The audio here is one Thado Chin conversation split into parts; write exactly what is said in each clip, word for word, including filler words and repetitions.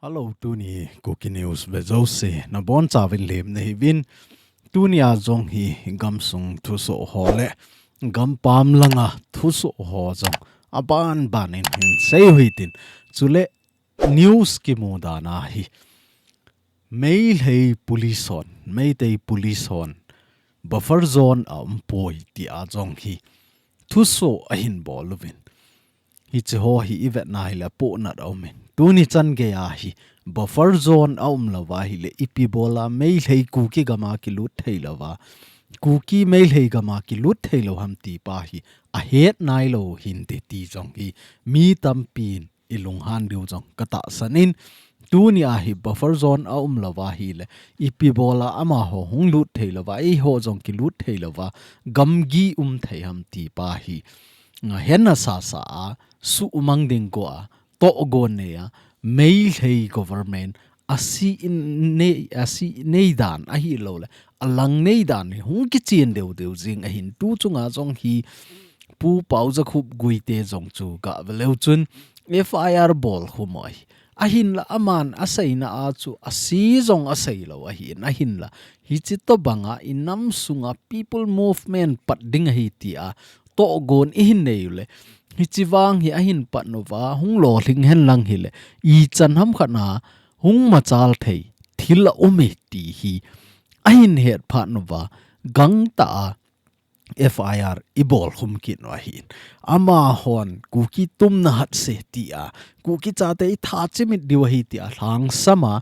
Hello, tuni Kuki News ve jouse nabonchauvin lemna hiuvin. Tuni a jong hi gamsung thusoh ho le gampam langa thusoh ho jong aban ban in hin seiu hitin. Chule news kimu dan a hi Meitei police hon, Meitei police hon buffer zone a um poi tia jong hi thusoh ahin bol uvin. Hiche ho hi ivet na hile apohnat aumin. Tuni chan gei a hi buffer zone a um louva hile ipi bola Meitei Kuki gam a kilut thei louva, Kuki Meitei gam a kilut thei lou ham ti pa hi ahet nailou hinte ti jong hi mi tampin ilunghan diu jong katahsan in. Tuni a hi buffer zone a um louva hile ipi bola amaho hung lut thei louva, eiho jong kilut thei louva, gamgi um thei ham ti pa hi, nga, hena sasa a, suhmang ding ko a, tohgon nei a, Meitei government a si in nei, a si nei dan ahilouleh alang nei dan hi hung kichen deu deu jing ahin. Tu chunga jong hi Pu Paojakhup Guite jong chu gah ve leu chun F I R bol khum u ahi. Ahinla aman aseina a chu asi jong asei lou ahin, ahinla hiche tobanga inam sunga people movement pat ding ahi tia tohgon ihin nei uleh, hiche vang hi ahin pat uva hung lolhing hen lang hileh, ichan ham khat a hung machal thei thil aum e ti hi ahin het phat uva gangtah a F I R ibol khum kit u ahin. Amahon Kuki tumna hatse tia, Kuki chate itha chimit diu ahi tia lhangsam a,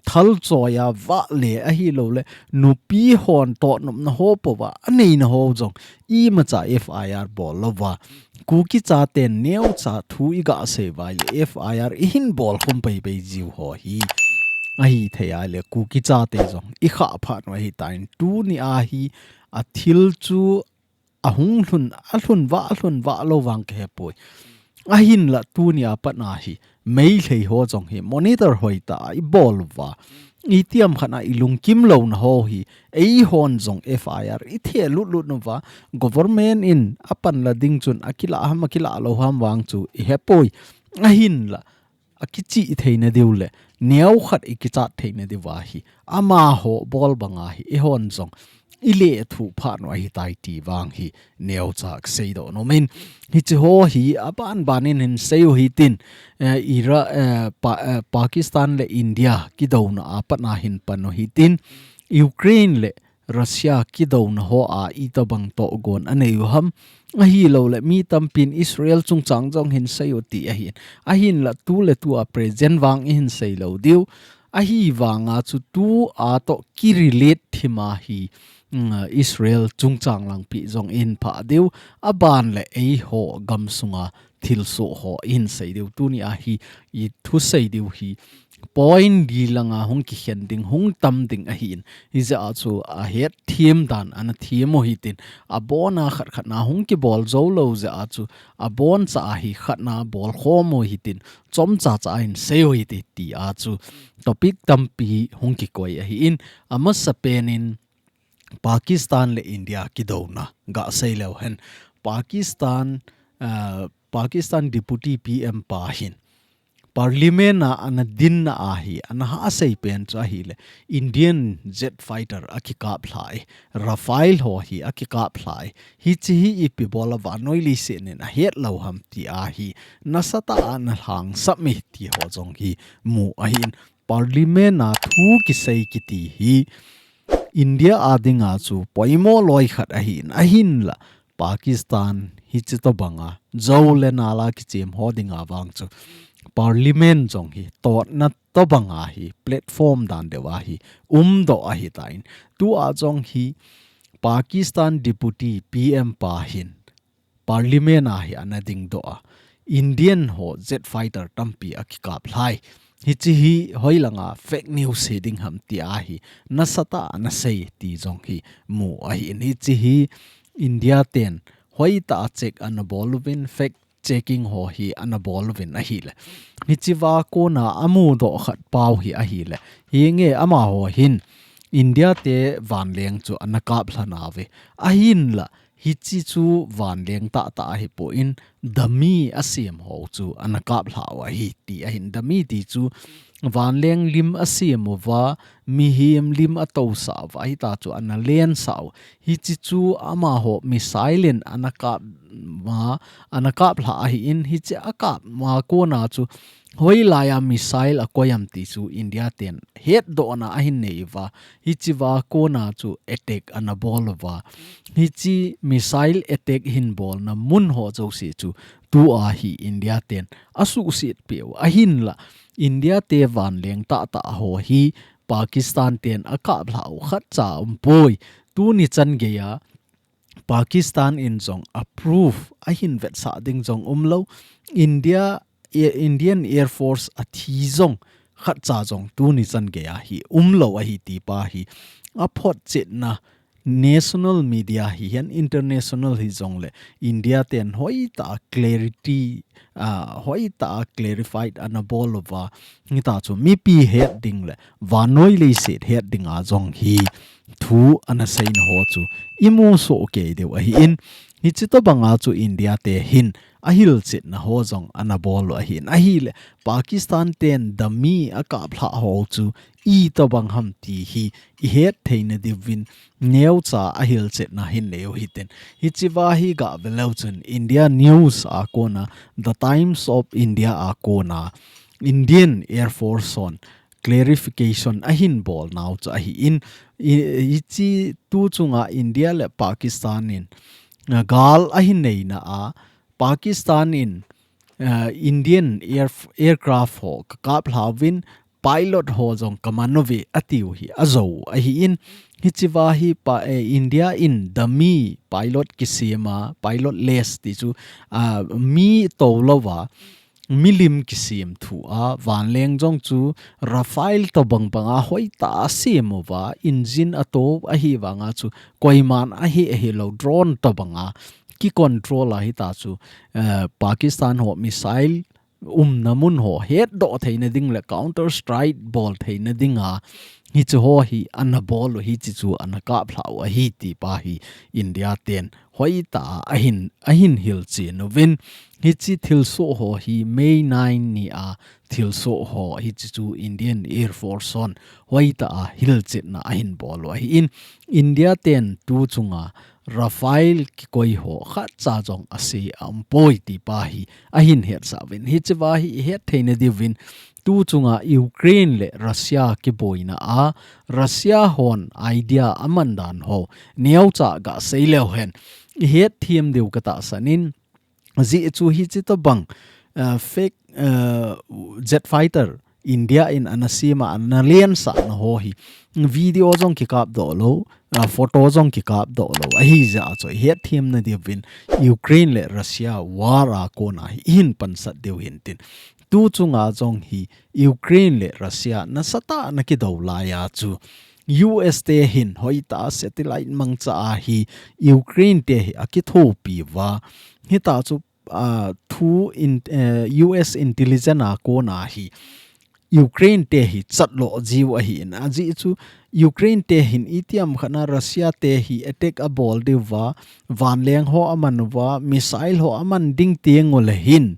thal choi a, vale ahilouleh nupi hon tohnopna ho pouva aneina ho jong imacha F I R bol louva, Kuki chaten neocha thu igah sei uva ahileh F I R ihin bol khum pei pei jiu ho hi ahi thei ahileh Kuki chate jong ikhah phat u ahitan. Tuni a hi athil chu ahung lhun, alhun vah, alhun vah lou vang kahe poi. Ahinla tuni a pat a hi Meitei ho jong hi monitor hoitah a ibol uva, itiham khat a ilungkim louna ho hi eihon jong F I R ithe lut lut uva, government in apanla ding chun akilah ham, akilah lou ham vang chu ihe poi. Ahinla akichih theina diu le neokhat ikichat theina diuva hi amaho bol banga hi eihon jong ilethuh phat u ahitai ti vang hi neocha kasei doh nom in. Hiche ho hi aban ban in hin sei u hitin, eh, Ira-, eh, Pa-, eh, Pakistan le India kidouna a pat a hin pan u hitin, Ukraine le Russia kidouna ho a itobang tohgon anei u ham, ahilouleh mi tampin Israel chungchang jong hin sei u ti ahin. Ahinla tuletu a present vang ihin sei lou diu. Ahivanga chu tua toh kirelate thima hi, mm, Israel chungchang langpi jong ihin phah diu. Aban le eiho gamsunga thilsoh ho ihin sei diu. Tuni a hi ithusei diu hi point li langa hung kikhen ding, hung tam ding ahin. Hijeh a chu ahet them dan ana them u hitin. Abona khat khat na hung kibol jou lou jeh a chu aboncha a hi khat na bol khom u hitin. Chomcha cha a hin sei u hite tia chu topic tampi hung kikoi ahin. Amasapen in Pakistan le India kidouna gah sei leu hen. Pakistan, ah, Pakistan Deputy P M pa hin Parliament a ana dinna a hi, ana hahsei pen chu ahileh Indian jet fighter akikap lha e, Rafale ho hi akikap lha e. Hiche hi ipi bola vannoi leiset in ahet lou ham ti a hi nasatah a ana lhangsam e ti ho jong hi mu ahin. Parliament a thu kisei kiti hi India a dinga chu poimo loi khat ahin, ahinla Pakistan hiche tobanga jou le nal a kichem ho dinga vang chu Parliament jong hi totna tobanga hi platform dan deuva hi umdoh ahitan. Tua jong hi Pakistan Deputy P M pa hin Parliament a hi ana dingdoh a, Indian ho jet fighter tampi akikap lha e. Hiche hi hoilanga fake news hiding ham ti a hi nasatah a ana sei ti jong hi mu ahin. Hiche hi India ten hoitah a check ana bol uvin, fact checking ho hi ana bol uvin ahileh, hichea kona amudoh khat pau hi ahileh, hinge amaho hin India te vanleng chu ana kap lha nauve. Ahinla hiche chu vanleng tahtah ahipon, dummy asem ho chu ana kap lha u ahi ti ahin. Dummy ti chu vanleng lim asem uva, mihem lim atousah uva, hita chu ana lensah u. Hichi chu amaho missile in ana kap ma, ana kaplha ahin, hichi akap ma kona chu hoilaiya missile akoi am ti chu India ten hetdohna ahin nei uva, hichiva kona chu attack ana bol uva. Hichi missile attack hin bolna mun ho jouse chu tua hi India ten asuhset peh u. Ahinla, India te vanleng tahtah ho hi Pakistan ten akaplha u khatcha umpoi. Tuni chan geiya Pakistan in jong approve ahin vetsah ding jong umlou. India, Indian Air Force athi jong khatcha jong tuni chan geiya hi umlou ahi ti pa hi aphotchetna national media hihen international hijongle India ten hoitah a clarity, ah, hoitah a clarified ana bol uva, hita chu mipi het ding le vannoi leiset het dinga jong hi thu ana seina ho chu imu soh kei diu ahin, hichi tobanga chu India te hin ahilchetna ho jong ana bol u ahin, ahile Pakistan ten dummy akaplha ho chu itobang ham ti hi ihet theina diuvin neocha ahilchetna hin nei u hitin. Hichiva hi gah veleu chun India News a kona, The Times of India a kona, Indian Air Force hon clarification ahin bolnau chu ahin, i, hichi tu chunga India le Pakistan in, ah, gal ahin neina a, Pakistan in, ah, Indian air, aircraft ho kakaplha uvin, pilot ho jong kaman uve atiu hi ajou ahin, hichiva hi pa, eh, India in dummy pilot kisem a, pilotless ti chu, ah, mi toulouva, milim kisem thu a, vanleng jong chu Rafale tobang banga hoitah a sem uva, engine ato ahivanga chu koiman ahe ahilou, drone tobanga kicontrol a hita chu, eh, Pakistan ho missile umna mun ho hetdoh theina ding le counter strike bol theina dinga hichi ho hi ana bol u, hichi chu ana kaplha u ahi ti pa hi India ten hoitah a ahin, ahin hilchen uvin, hichi thilsoh ho hi May nine ni a thilsoh ho, hichi chu Indian Air Force hon hoitah a hilchetna ahin bol u ahin, India ten tu chunga Rafale kikoi ho khatcha jong ase aumpoi ti pa hi ahin hetsah uvin. Hichiva hi ihet theina diuvin tu chunga Ukraine le Russia kiboina a, Russia hon idea aman dan ho neocha gah sei leu hen ihet them diu katahsan in, ajeh chu hichi tobang, uh, fake, uh, jet fighter India in ana sem a, ana lensahna ho hi video jong kikapdoh lou, ah, photo jong kikapdoh lou ahi jeh a chu ihet themna diuvin Ukraine le Russia war a kona hi ihin pansat diu hintin. Tu chunga jong hi Ukraine le Russia nasatah a ana kidou laiya chu U S te hin hoitah a satellite mangcha a hi Ukraine te hi akithopi uva, hita chu, ah, thu in, eh, U S intelligence a kona hi Ukraine te hi chatlo jiu ahin, ajeh chu Ukraine te hin itiham khat a Russia te hi attack abol diuva, vanleng ho aman uva, missile ho aman ding teng uleh hin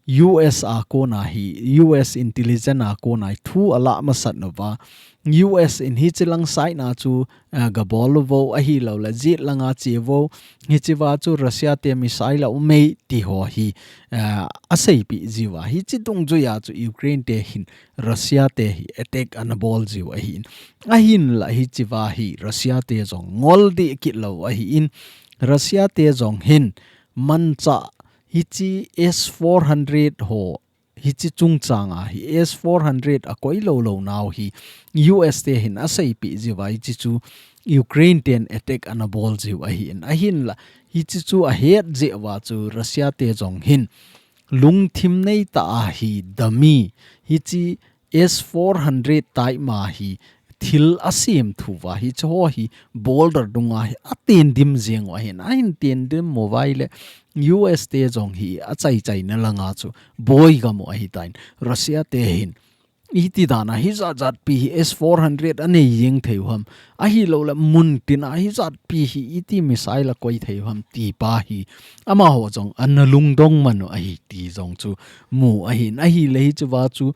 U S a kona hi, U S intelligence a kona hi thu alah masat uva, U S in hichi lang side na chu, eh, gabol uvo, ahilouleh jet langa che uvo, hichiva chu Russia te missile aume ti ho hi, eh, aseipeh jiuva, hichi dungjuia chu Ukraine te hin Russia te hi attack ana bol jiu ahin. Ahinlah hichiva hi Russia te jong ngol deh kit lou ahin, Russia te jong hin manchah hichi S four hundred ho, hichi chungchang a hi S four hundred akoi lou lou nau hi U S te hin aseipeh jiuva, hichi chu Ukraine ten attack ana bol jiu ahin. Ahinlah hichi chu ahet jeh uva chu Russia te jong hin lungthim neitah a hi dummy hichi S four hundred type ma hi thil asem thuva, hichi ho hi border dunga hi atendim jeng u ahin, ahin tendim uva ahileh U S te jong hi achaichaina langa chu boi gam u ahitan, Russia te hin iti dan a hijat jat pi hi S four hundred anei jeng thei u ham, ahilouleh mun tin a hijat pi hi iti missile akoi thei u ham ti pa hi amaho jong ana lungdong man u ahi ti jong chu mu ahin, ahileh hichiva chu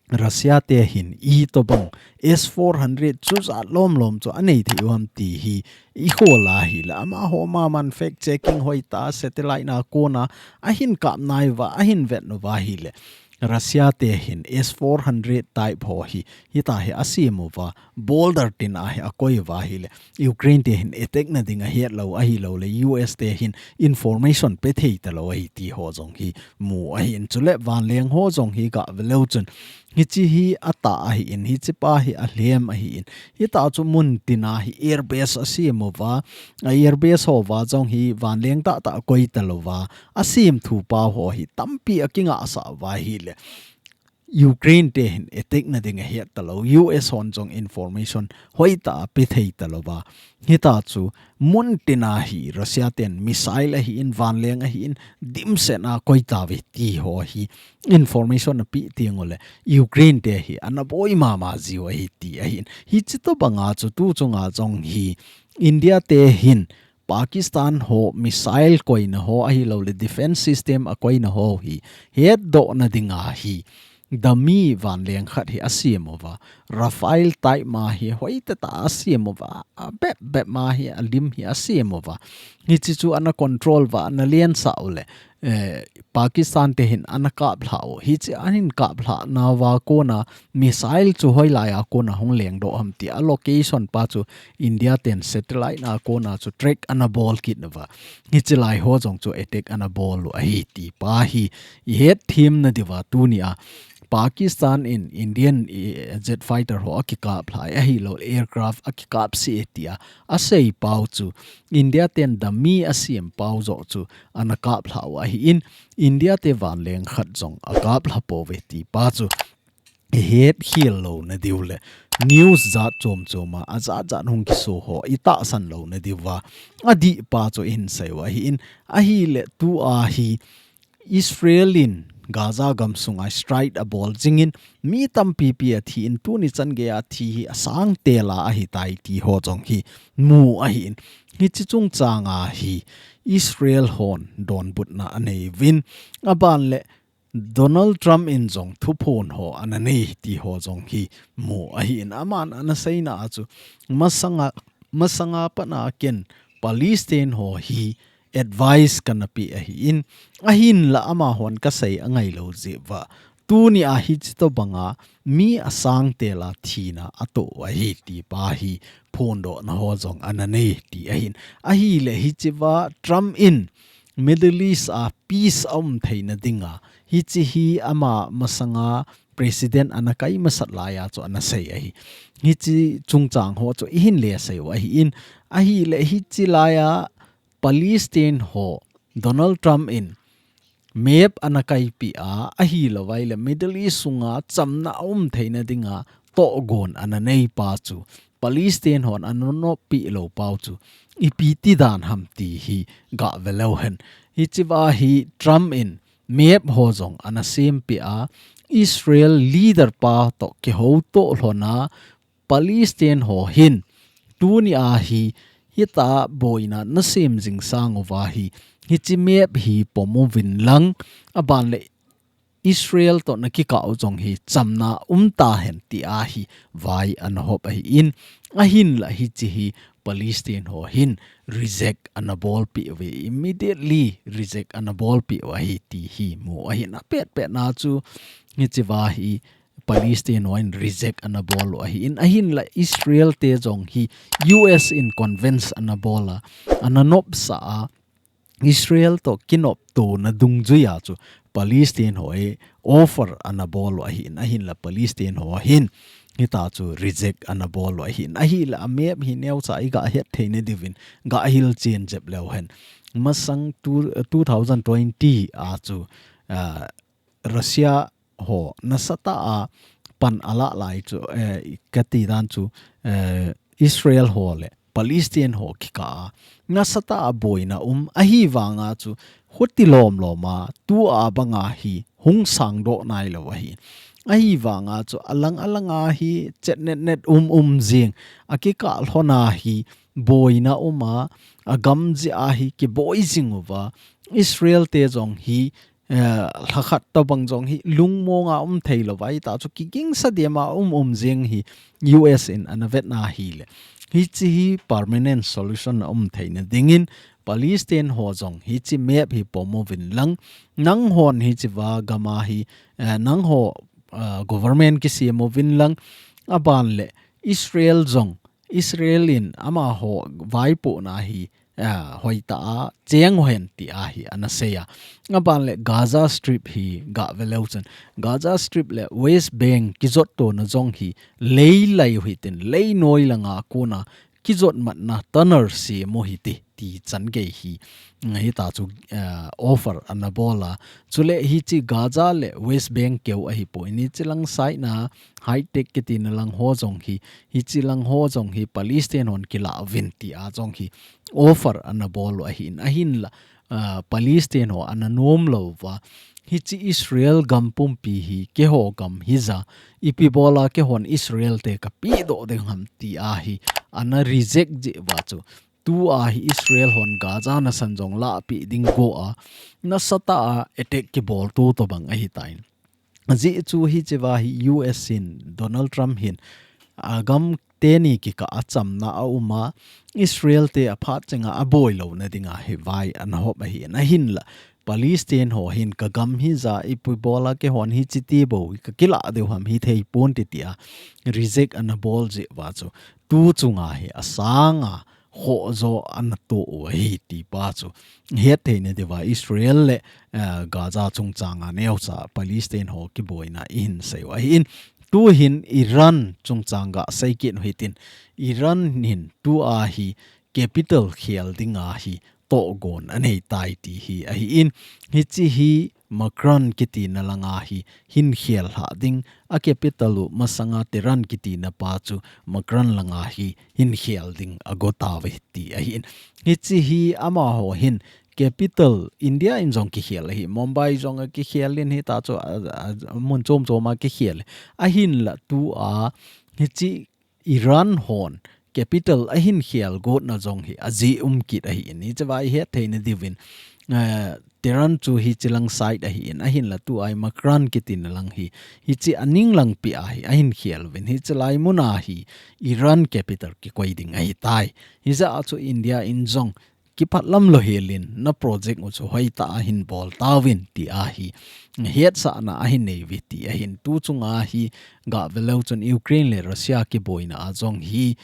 Russia te hin itobang S four hundred chu jat lom lom chu anei thei u ham ti hi i khola hi la, amaho maman fact checking hoitah a satellite na kona ahin kap nauva, ahin vet nauva hi le. Russia te hin S four hundred type ho hi, hita hi asem uva, boulder tin a hi akoi uva hi le. Ukraine te hin attack na ding ahet lou, ahilou le U S te hin information pe thei talou ahi ti ho jong hi mu ahin, chule vanleng ho jong hi ga ve leu chun. Hichi hi atah ahin, hichi pa hi alhem ahin. Hita chu mun tin a hi airbase asem uva, a airbase ho uva jong hi vanleng tah tah koi talouva, asem thu pa ho hi tampi akingah sah uva hi le. Ukraine te hin attack na ding ahet talou, U S hon jong information hoitah a pe thei talouva. Hita chu mun tin a hi Russia ten missile ahin, vanleng ahin, dimset a koi tauve ti ho hi information ape teng u le Ukraine te hi ana boi mama jiu ahi ti ahin. Hichi tobang a chu tu chung a jong hi India te hin Pakistan ho missile koina ho ahilou le defense system akoina ho hi hetdoh na ding a hi dummy vanleng khat hi asem uva, Rafale type ma hi hoitah tah a asem uva, abep bep ma hi alim hi asem uva. Hichi chu ana control uva, ana lensah u le, eh, Pakistan te hin ana kaplha u. Hichi ahin kaplha nauva kona missile chu hoilai a kona hung lengdoh ham ti a location pa chu India ten satellite na kona chu track ana bol kit nauva. Hichi lai ho jong chu attack ana bol u ahi ti pa hi i het them na diuva tuni a Pakistan in Indian, eh, jet fighter ho akikaplha ahilou le aircraft akikap sih e tia asei pau chu India ten dummy asem pau joh chu ana kaplha u ahin, India te vanleng khat jong akaplha pouve ti pa chu i het khel lou na diu le news jat chom chom a, ajat jat hung kiso ho i tahsan lou na diuva adih pa chu i hin sei u ahin, ahile tu a hi Israel in Gaza gam sunga strike abol jingin mi tampi pi athi in tuni chan gei a thi hi asang tel a ahitai ti ho jong hi mu ahin. Hichi chungchang a hi Israel hon donbutna anei uvin, aban le Donald Trump in jong thuphon ho ana nei ti ho jong hi mu ahin, aman ana seina a chu masanga, masanga pat a ken Palestine ho hi advice kana pe ahin, ahinla amahon kasei angai lou jeh uva tuni a hichi tobang a mi asang tel a thina atoh u ahi ti pa hi phondohna ho jong ana nei ti ahin. Ahile hichi uva Trump in Middle East a peace aum theina dinga hichi hi ama masanga president ana kai masat lai a chu ana sei ahi. Hichi chungchang ho chu i hin le sei u ahin, ahile hichi lai a Palestine ho Donald Trump in map ana kaipeh a, ahilou vai le Middle East sunga chamna aum theina dinga tohgon ana nei pa chu Palestine hon ana noppeh lou pau chu ipi ti dan ham ti hi ga ve leu hen. Hichi uva hi Trump in map ho jong ana sempeh a, Israel leader pa toh kihoutoh lhon a, Palestine ho hin tuni a hi hita boina nasem jing sang uva hi, hichi map hi pom uvin lang, aban le Israel toh nakikah u jong hi chamna um tahen ti a hi vai ana hop ahin, ahinla hichi hi Palestine ho hin reject ana bolpeh uve, immediately reject ana bolpeh u ahi ti hi mu ahin, apet pet na chu hichi uva hi Palestine ho in reject ana bol u ahin, ahinla Israel te jong hi U S in convince ana bol a, ana nopsah a, Israel toh kinoptona dungjui a chu Palestine ho hi offer ana bol u ahin, ahinla Palestine ho hin hita chu reject ana bol u ahin, ahile a map hi neocha i ga het theina diuvin ga hilchen jep leu hen. Masang two, two thousand twenty a chu, ah, Russia ho nasatah a pan ala lai chu, eh, kati dan chu, eh, Israel ho le Palestine ho kikah a nasatah a boina um ahivanga chu huti lom lom a tua banga hi hung sangdoh nailou ahi. Ahivanga chu alang alang a hi chetnet net um um jing, akikah lhon a hi boina um a, agam jeh a hi kiboi jing uva, Israel te jong hi eh, lhakhat tobang jong hi lungmonga um thei lou vai ta chu kigingsa dema um um jing hi U S in ana vetna hile. Hichi hi permanent solution a um theina dingin Palestine ho jong hichi map hi pom uvin lang, nanghon hichi va gama hi, eh, nangho, eh, government kisem uvin lang, aban le Israel jong, Israel in amaho vaipohna hi, eh, hoitah a cheng uhen ti ahi ana sei a. Aban le Gaza Strip hi gah ve leu chun, Gaza Strip le West Bank kijot tona jong hi lei lai u hitin, lei noi langa kona kijot matna tunnel sem u hite ti chan gei hi, mm, hita chu, eh, offer ana bol a. Chule hichi Gaza le West Bank keu ahipoi, hichi lang side na high tech kiti na lang ho jong hi, hichi lang ho jong hi Palestine hon kila uvin ti a jong hi offer ana bol u ahin, ahinla, ah, Palestine ho ana nom lou va. Hichi Israel gam pumpi hi keiho gam hija, ipi bola keihon Israel te kapeh doh ding ham ti ahi ana reject jeh uva chu, tua hi Israel hon Gaza nasan jong lahpeh ding go a, nasatah a attack kibol tu tobang ahitan. Ajeh chu hichi va hi U S in, Donald Trump hin, agam teni kikah a chamna a um a, Israel te aphat chenga aboi louna dinga hi vai ana hop ahin, ahinla Palestine ho hin kagam hija, ipi bola keihon hichi ti bou hi kakila diu ham, hithei ponte tia reject ana bol jeh uva chu, tu chunga hi asanga khoh jo ana to u ahi ti pa chu het theina diuva Israel le, eh, Gaza chungchanga neocha Palestine ho kiboina ihin sei u ahin, tu hin Iran chungchang gasei kit u hitin, Iran hin tua hi capital khel dinga hi tohgon anei tai ti hi ahin, hichi hi Macron kiti na langa hi hin khel lha ding, a capital u masanga Tehran kiti na pa chu Macron langa hi hin khel ding ago tauve ti ahin. Hichi hi amaho hin capital India in jong kikhel ahi, Mumbai jong akikhel in hita chu a, a, a mun chom chom a kikhel. Ahinla tua hichi Iran hon capital ahin khel gotna jong hi ajeh um kit ahin, hichi va ihet theina diuvin, eh, Tehran chu hichi lang side ahin, ahinla tua hi Macron kiti na lang hi, hichi aning langpi a hi ahin khel uvin, hichi lai muna hi Iran capital kikoi ding ahitai. Hijeh a chu India in jong kipah lam lou helin na project u chu hoitah a hin bol tauvin ti ahi hetsahna ahin nei uve ti ahin, tu chunga hi gah ve leu chun Ukraine le Russia kiboina a jong hi,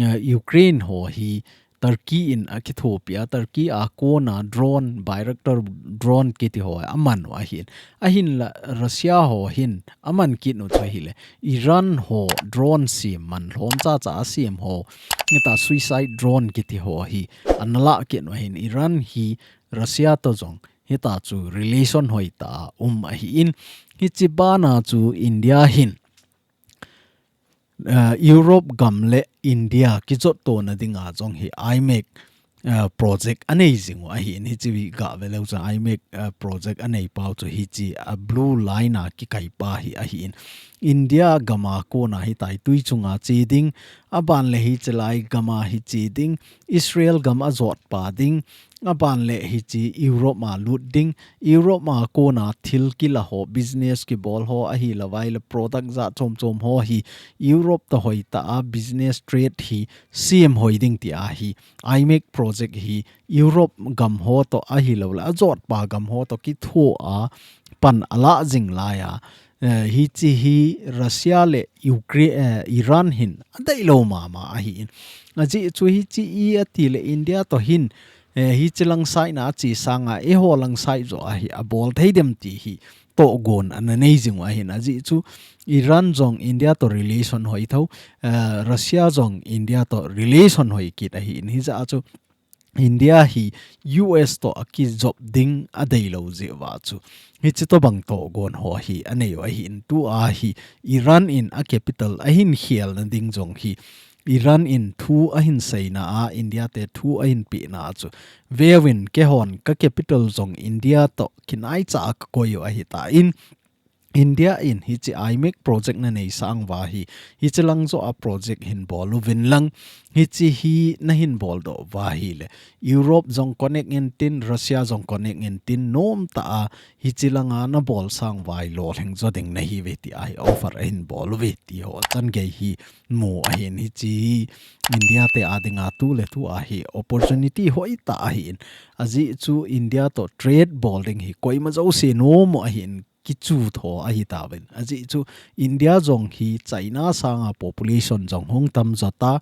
eh, Ukraine ho hi Turkey in akithopi a, Turkey a kona drone, Bayraktar drone kiti ho aman u ahin. Ahinla Russia ho hin aman kit u chu ahile, Iran ho drone sem man lhom chacha a sem ho, hita suicide drone kiti ho hi ana lah kit u ahin, Iran hi Russia to jong hita chu relation hoitah a um ahin, hichi bana chu India hin, eh, Europe gam le India kijot tona dinga jong hi IMEC, eh, project anei jing u ahin, hichi gah ve leu chun IMEC, eh, project anei pau chu hichi a blue line a kikai pa hi ahin, India gama kona hitai tui chunga che ding, aban le hichi lai gama hi che ding, Israel gam ajot pa ding, aban le hichi Europe ma lut ding, Europe ma kona thil kila ho, business kibol ho, ahilouleh product jat chom chom ho hi Europe to hoitah a business trade hi sem hoi ding ti ahi. IMEC project hi Europe gam ho to ahilouleh ajot pa gam ho to kitho a pan ala jing lai a, eh, hichi hi Russia le Ukra-, eh, Iran hin adei lou mama ahin. Ajeh chu hichi i ati le India to hin, eh, hichi lang side na ache sanga eiho lang side jo ahi abol thei dem ti hi tohgon ana nei jing u ahin. Ajeh chu Iran jong India to relation hoi tho, eh, Russia jong India to relation hoi kit ahin. Hijeh a chu India hi U S to akijop ding adei lou jeh uva chu, hichi tobang tohgon ho hi anei u ahin, tua hi Iran in a capital ahin khel na ding jong hi Iran in thu ahin seina a, India te thu ahin pehna a chu, veuvin keihon ka capital jong India to kinaicha a kakoi u ahitan, India in hiche iMEC project na nei sang uva hi, hiche lang joh a project hin bol uvin lang, hiche hi na hin bol doh uva ahile, Europe jong connect intin, Russia jong connect intin, nom tah a hiche langa na bol sang uva hi lolhing jo ding nahi uve ti ahi offer ahin bol uve ti ho chan gei hi mu ahin, hiche hi India te a dinga tu le tu a hi opportunity hoi tah ahin. Ajeh chu India to trade bol ding hi koima jouse nom u ahin, kichu tho ahi tauvin. Ajeh chu India jong hi China sanga population jong hung tam jo ta,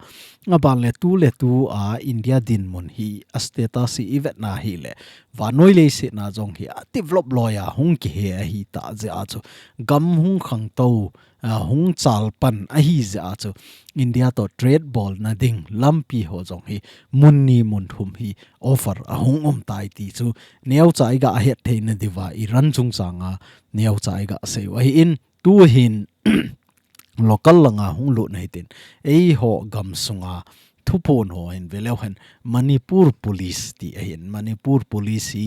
aban le tu le tu a India dinmun hi a status hi i vet na hile, vannoi leiset na jong hi a develop loi a hung kihe ahi tah jeh a chu, gam hung khangtou, a, hung chalpan ahi jeh a chu, India to trade bol na ding lampi ho jong hi mun ni mun thum hi offer ahung um tai ti chu, neocha i ga het thei na diuva, i ran chungchang a neocha i ga sei u ahin, tu hin local langa hung lut na hitin, eiho gam sunga thuphon ho hin ve leu hen, Manipur Police ti ahin, Manipur Police hi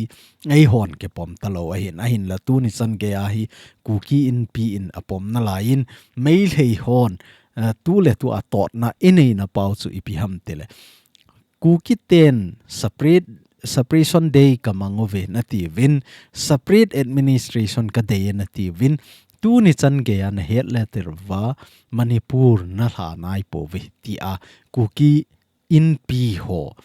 eihon kipom talou ahin, ahinla tuni chan gei a hi Kuki Inpi in apom nalai in, Meitei hon, eh, tu le tu a totna i nei na pau chu ipi ham tile, Kuki ten separate, separation day ka mang uve na ti uvin, separate administration ka dei e na ti uvin, tuni chan gei a na het le tir uva Manipur na lha nai pouve ti a Kuki Inpi ho,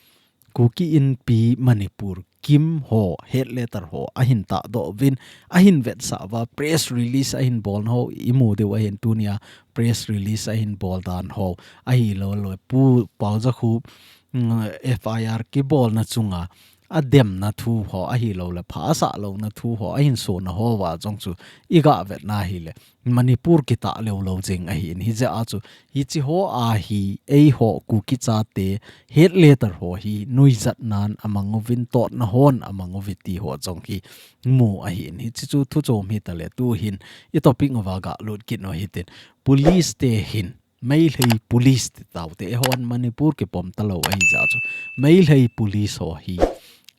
Kuki Inpi Manipur KIM ho, het le tir ho ahin tahdoh uvin, ahin vetsah uva, press release ahin bol na ho i mu diu ahin, tunia press release ahin bol dan ho, ahilou le Pu Paojakhup, mm, F I R kibol na chunga adem na thu ho, ahilou le phasah lou na thu ho ahin so na ho uva jong chu i ga vet na hile, Manipur kitah leu lou jing ahin, hijeh a chu hiche ho a hi eiho Kuki chate het le tir ho hi nuijat nan amang uvin, totna hon amang uve ti ho jong hi mu ahin, hiche chu thu chom hita le tu hin i topic uva ga lut kit u hitin, police te hin, Meitei police ti taute, eihon Manipur kipom talou ahi jeh a chu, Meitei police ho hi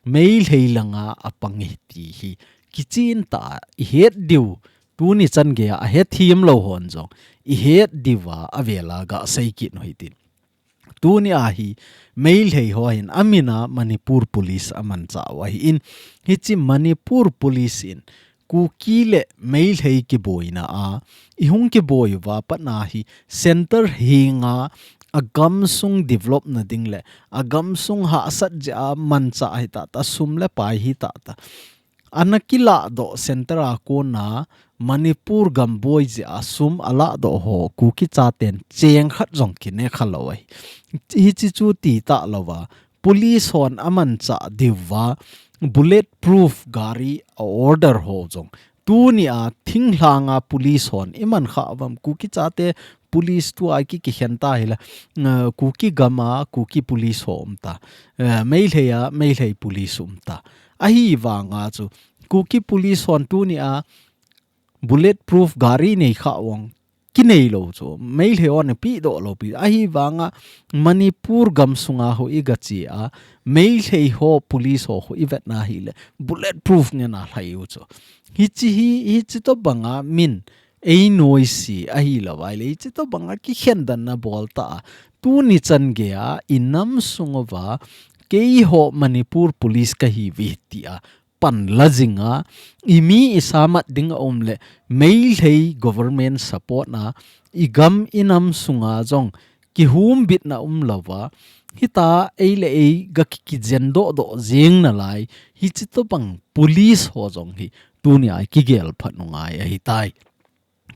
Meitei langa apang e ti hi kichen tah a i het diu, tuni chan gei a ahethem lou hon jong i het diuva avel a ga sei kit u hitin. Tunia hi Meitei ho hin amin a Manipur Police amanchah u ahin, hiche Manipur Police in Kuki le Meitei kiboina a i hung kiboi uva pat na hi center henga agamsung develop na ding le agamsung hahsat jeh a manchah hi tah tah, sum le pai hi tah tah, ana kilah doh center a kona Manipur gam boi jeh a sum alah doh ho Kuki chaten cheng khat jong kine kha lou ahi. Hiche chu ti talou va, police hon amanchah diuva bullet proof gari a order ho jong, tunia thinglhanga police hon i man kha uvam, Kuki chate police tua ki, kikhen ta hile, eh, Kuki gama Kuki police ho um ta, eh, Meitei a Meitei police um ta. Ahivanga chu Kuki police hon tunia bullet proof gari nei kha uvang, kinei lou chu, Meitei hon ape doh lou pi. Ahivanga Manipur gamsunga ho i ga che a, Meitei ho police ho, ho i vet na hile bullet proof ngen a lhai u chu. Hiche hi, hiche tobanga min ei noise ahilou vai le, hiche tobanga kikhen dan na bol ta a, tuni chan gei a i nam sung uva keiho Manipur police kahi uve tia pan la jing a, i mi i sa mat ding a um le, Meitei government support na i gam i nam sunga jong kihumbitna um lou va, hita ei le ei ga ki, kijen doh doh jing nalai, hiche tobang police ho jong hi tunia kigel phat u ngai ahi tai.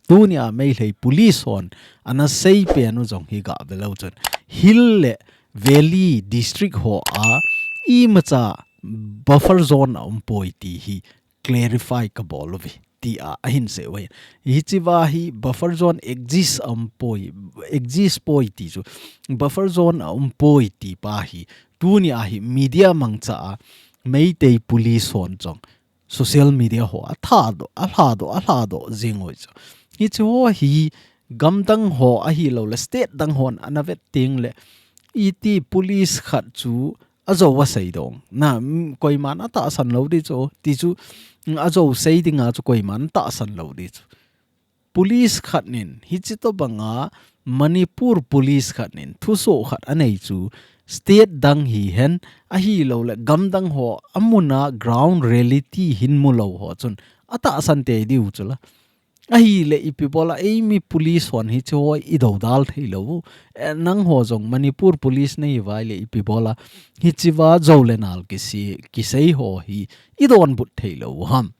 Tunia Meitei police hon ana sei pen u jong hi ga ve leu chun, hill le valley district ho a imacha buffer zone a um poi ti hi clarify ka bol uve tia ahin sei uve. Hiche va hi buffer zone exist a um poi, exist poi ti chu, buffer zone a um poi ti pa hi tunia hi media mangcha a Meitei police hon jong social media ho a thadoh, a lhadoh, a lhadoh jing u chu. Hiche ho hi gam dang ho ahilou le state dang hon ana vet teng le, iti police khat chu ajou a sei dong na, mm, koiman atahsan lou di chu, ti chu, mm, ajou sei dinga chu koiman atahsan lou di chu. police khat nin, hichi tobanga Manipur police khat nin thusoh khat anei chu state dang hihen, ahilouleh gamdang ho amuna ground reality hin mulou ho chun atahsan tei diu chula. Ahileh ipi bola eimi police hon hichi ho idodal theilou. Eh, nangho jong Manipur police nahiuva ahileh ipi bola hichiva jou le nal kisei, kisei ho hi idonbut theilou ham.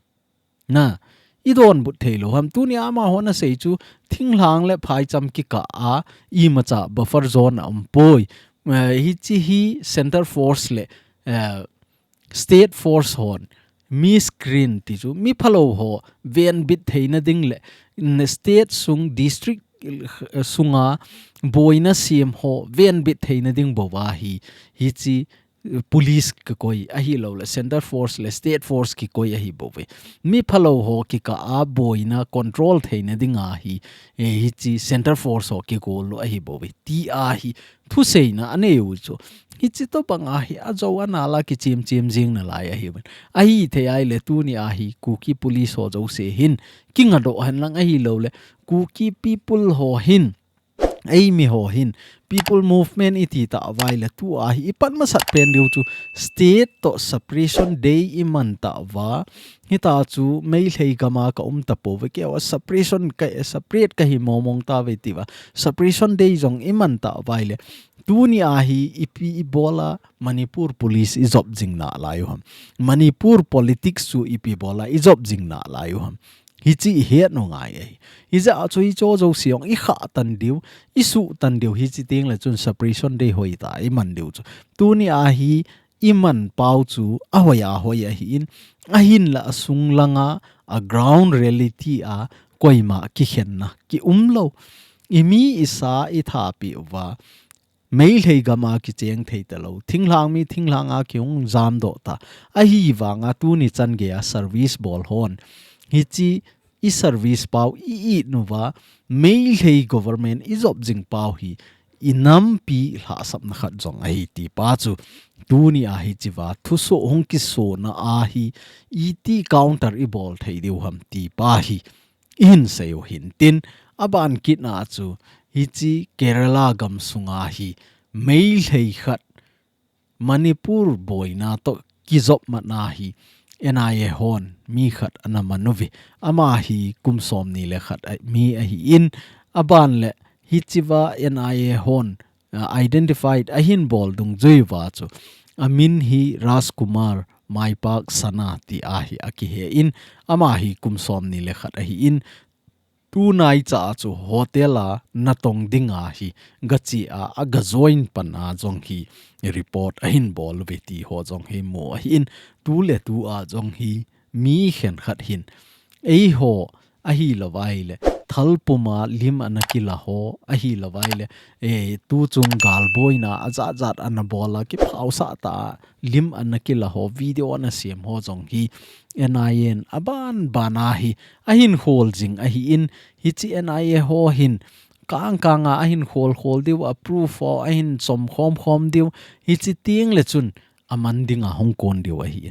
Na, idonbut theilou ham. Tuni amaho nasei chu thinglhang le phaicham kikah a imacha buffer zone aumpoi. Eh, hichi hi center force le, eh, state force hon miscreant ti chu miphalou ho venbit theina ding le, mm, state sung district, eh, sunga boina sem ho venbit theina ding bouva hi, hichi, eh, police kikoi ahilouleh center force le state force kikoi ahi bouve. Miphalou ho kikah a boina control theina dinga hi, eh, hichi center force ho kigol u ahi bouve. Ti ahi thuseina aneiu chu. Hichi tobanga hi ajou anala kichim chim jing nalai ahiuvin. Ahithei ahileh tuni ahi Kuki police ho jouse hin kingadoh henlang ahilouleh Kuki people ho hin, eimi ho hin, people movement iti tauva ahileh tu ahi ipan masat pen diu chu state toh separation day iman tauva. Hita chu Meitei gama kaum tapouve, keiho separation ka, separate kahi momong tauve tiva. Separation day jong iman tauva ahileh tuni ahi ipi ibola Manipur police ijop jing nalaiu ham. Manipur politics chu ipi bola ijop jing nalaiu ham. Hichi ihet u ngai ahi. Hijeh a chu hicho jouse jong ikhah tan diu, isuh tan diu, hichi tengle chun separation day hoitah iman diu chu. Tuni ahi iman pau chu ahoi ahoi ahin, ahinla asung langa, a ground reality a koima kikhenna kiumlou. Imi isa ithapiuva, Meitei gama kicheng thei talou. Thinglhang mi thinglhanga kihung jamdoh ta. Ahivanga tuni chan geiya service bol hon hichi iservice pau i-it nuva, Meitei government ijop jing pau hi inampi lhahsamna khat jong ahi tipa chu. Tuni ahi chiva thusoh hung kisona ahi iti counter ibol thei diu ham tipa hi ihin seiu hintin, aban kitna chu hichi Kerala gamsunga hi Meitei khat Manipur boina toh kijop matna hi N I A hon mi khat ana man uve. Ama hi kum somni le khat a, mi ahin, aban le hichiva N I A hon, ah, identified ahin bol dungjuiva chu amin hi Rajkumar Maipak Sana ti ahi akihen, ama hi kum somni le khat ahin, tunaicha chu hotel a natong dinga hi gache a, aga join pan a jong hi report ahin bol uve ti ho jong hi mu ahin, tu le tu a jong hi mi khenkhat hin eiho ahilouva ahile, thal puma lim ana kila ho ahilouva ahile, eh, tuchung galboina ajat jat ana bol a, kiphaosah tah a lim ana kila ho, video ana sem ho jong hi N I A in aban ban a hi ahin khol jing ahin, hichi N I A ho hin kang kang a ahin khol khol diu, a proof ho ahin chom khom khom diu, hichi tengle chun aman dinga hung kon diu ahi.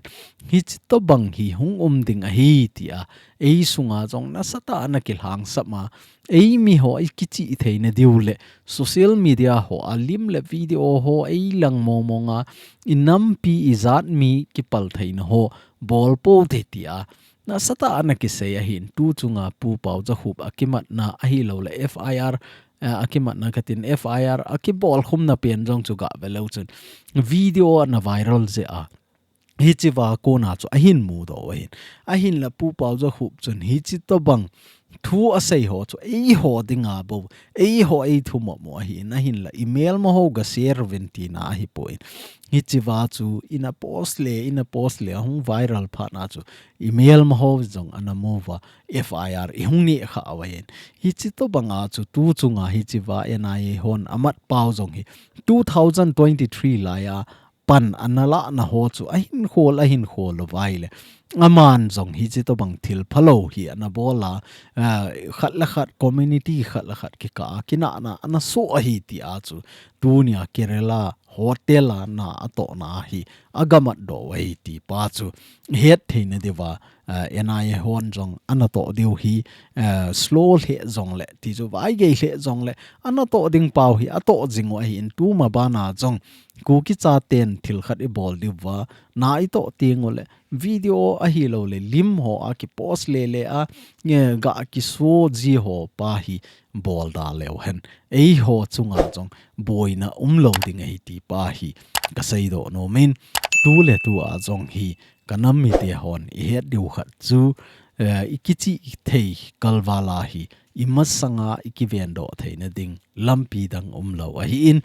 Hichi tobang hi hung um ding ahi tia ei sunga jong nasatah a ana kilhangsap a, eimi ho ikichih theina diu le social media ho a lim le video ho eilang mong mong a, inampi ijat mi kipal theina ho bol pou te tia nasatah a ana kisei ahin, tuchunga Pu Paojakhup akimatna ahilou le F I R, eh, akimatna katin F I R akibol khumna pen jong chu gave leu chun video ana viral jeh a, hichiva kona chu ahin mudoh u ahin. Ahinla Pu Paojakhup chun hichi tobang thu asei ho chu eiho dinga bou, eiho eithum mo ahin, ahinla imelma ho ga share uvin tina ahipoi. Hichiva chu ina post le, ina post le, ahung viral phat na chu imelma ho jong ana mu uva, F I R ihung neh kha uva ahin. Hichi tobanga chu tuchunga hichiva N I A hon amat pau jong hi two thousand twenty-three laiya pan ana lahna ho chu ahin khol, ahin khol uva ahile, aman jong hichi tobang thil phalou hi ana bol a, ah, khat le khat, community khat le khat kikah a kinahna ana soh ahi tia chu tunia Kerala hotel a na atohna hi agamat doh u ahi ti pa chu het theina diuva, eh, N I A hon jong ana toh diu hi, eh, slow lheh jongle, ti chu vaigei lheh jongle, ana toh ding pau hi atoh jing u ahin, tuma bana jong Kuki chaten thil khat ibol diuva, na itoh teng ule, video ahilou le, lim ho a kipost lele a, nge ga kiso ji ho pa hi bol da leu hen. Eiho chunga jong boina umlou ding ahi ti pa hi kasei doh nom in, tu le tu a jong hi kanam mite hon ihet diu khat chu, eh, ikichih thei kalval a hi imasanga ikiven doh theina ding lampi dang umlou ahin,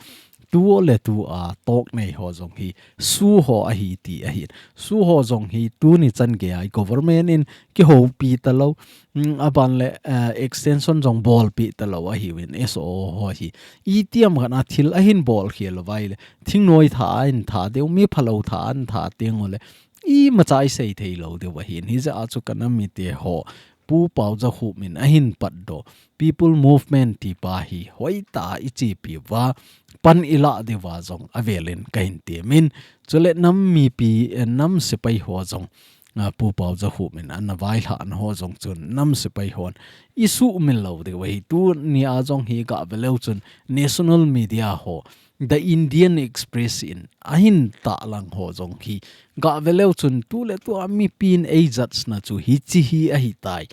tu le tu a toh nei ho jong hi SoO ho ahi ti ahin. SoO ho jong hi tuni chan gei a government in kihoupi talou, mm, aban le, eh, extension jong bolpi talou ahiuvin SoO ho hi. Itiham khat a thil ahin bol khel uvai le, thingnoi tha ahin tha diu, mi phalou tha ahin tha teng ule, imacha isei thei lou diu ahin. Hijeh a chu kanam mite ho, Pu Paojakhup in ahin patdoh People Movement ti pa hi hoitah a ichepi uva, pan ilah diuva jong avel in kahin temin. Chule nam mipi, eh, nam sepai ho jong, ah, Pu Paojakhup in ana vailhahna ho jong chun nam sepai hon isuhmil lou diu ahi. Tuni a jong hi gah ve leu chun national media ho, The Indian Express in ahin tahlang ho jong hi gah ve leu chun tu le tu a mipin ei judge na chu hichi hi ahitai.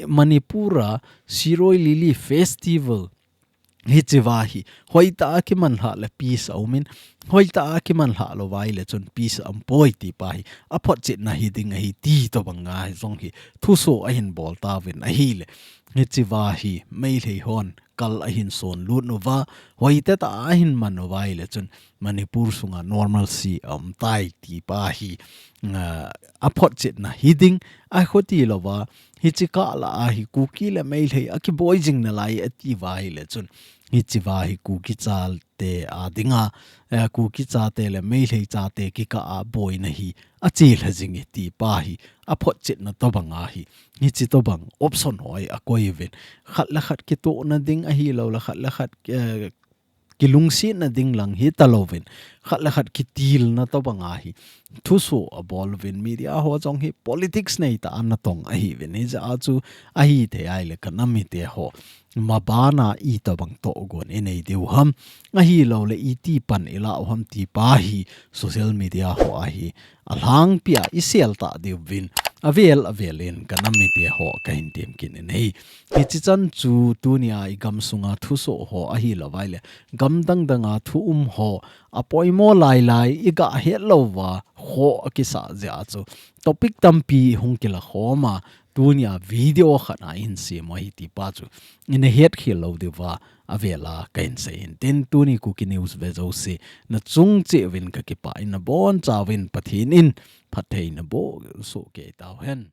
Manipur a Shirui Lily Festival hichi uva hi hoitah a kimanlhah le peace aumin, hoitah a kimanlhah lou uvai le chun peace aumpoi ti pa hi aphotchetna hiding ahi ti tobang a hi jong hi thuso ahin bol tauvin ahile, hichi uva hi Meitei hon kal ahin sonlut uva, hoitah a ahin man uvai le chun Manipur sunga normalcy aumtai ti pa hi, ah, aphotchetna hiding, akhuti louva, hichi kah lah a hi Kuki le Meitei akiboi jing nalai ati uva ahile chun, hichi uva hi Kuki chate a dinga, eh, Kuki chate le Meitei chate kikah a boina hi achelha jing e ti pa hi aphotchetna tobang a hi, hichi tobang option ho hi akoi uvin. Khat le khat kitohna ding ahilou le khat le khat, eh, kilungsetna ding lang hitalouvin, khat le khat kitilna tobang a hi thuso abol uvin, media ho jong hi politics neitah a natong ahiuvin. Hijeh a chu ahithei ahile kanam mite ho, maban a itobang tohgon inei diu ham, ahilou le iti pan ilah u ham ti pa hi social media ho a hi alhangpi a isel tah diuvin, avel avel in kanam mite ho kahin temkit in ahi. Hichi chan chu tuni a igam sunga thuso ho ahilou vai le, gam dang dang a thu um ho apoimo lai lai igah het louva ho akisah jeh a chu topic tampi hung kila khom a, tuni a video khat a ihin sem u ahi ti pa chu ina het khel lou diuva avel a kahin sei in tin, tuni Kuki News ve jouse nachung cheh uvin kakipah in, nabonchauvin Pathen in phatthei naboh soh kei tauhen.